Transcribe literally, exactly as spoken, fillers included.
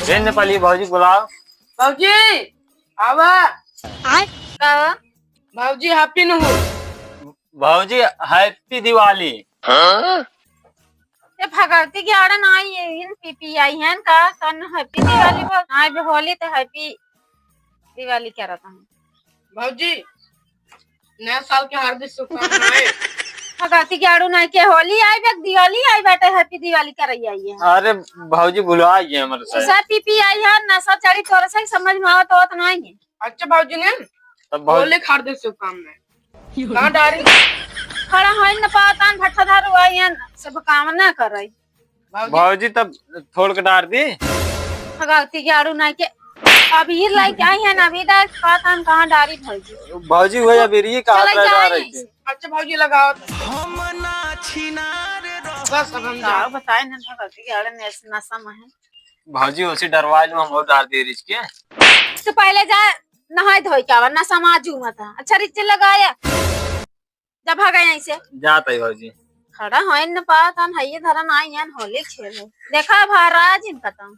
ए नेपाली भौजी बुलाओ। भौजी, आवा। का? भौजी, Happy New Year। भौजी, Happy दिवाली। ए भगवती के आड़न आई है, इन पी पी आई हैं का? कन Happy दिवाली बोल, आई बे होली ते Happy दिवाली करत हैं। भौजी, नया साल के हार्दिक शुभकामनाएं। भगवती के आड़ू नाई के होली आई बे, दिवाली आई बाटे, Happy दिवाली करई आई है। अरे भौजी, भुला गए हमरे से। ऐसा पी पी आई है, नशा चढ़ी तोरे से समझ में आवत होत नाई है। अच्छा भौजी ने तब भौजी होली के हार्दिक शुभकामनाएं। कहाँ डारी? खड़ा होइन न पावतान, भट्ठा धारू आई हैं, शुभकामना करई। भौजी। भौजी तब थोड़ के डार दी। भगवती के आड़ू नाई के अबीर लाई के आई हैं, अबीर डार के पावतान कहाँ डारी भौजी। भौजी वही अबीर ये कहा चला था जाए डारे नहीं के। से। अच्छा भौजी लगाओ तो। हम ना छिनार रह बस अब हम का जाओ। बताए ना भगवती के आड़े नस-, नशा में है। भौजी उसी डरवा लो, हम और डार दे रिच के। तो पहले जा नहाए धोए के आवा, नशा में आजू मत है। अच्छा रिच लगाया। जा भागा यहीं से। जात है भौजी। खड़ा होइन न पावतान, हइये धरन आई हैं होली खेले। देखा भा राज इनका तम।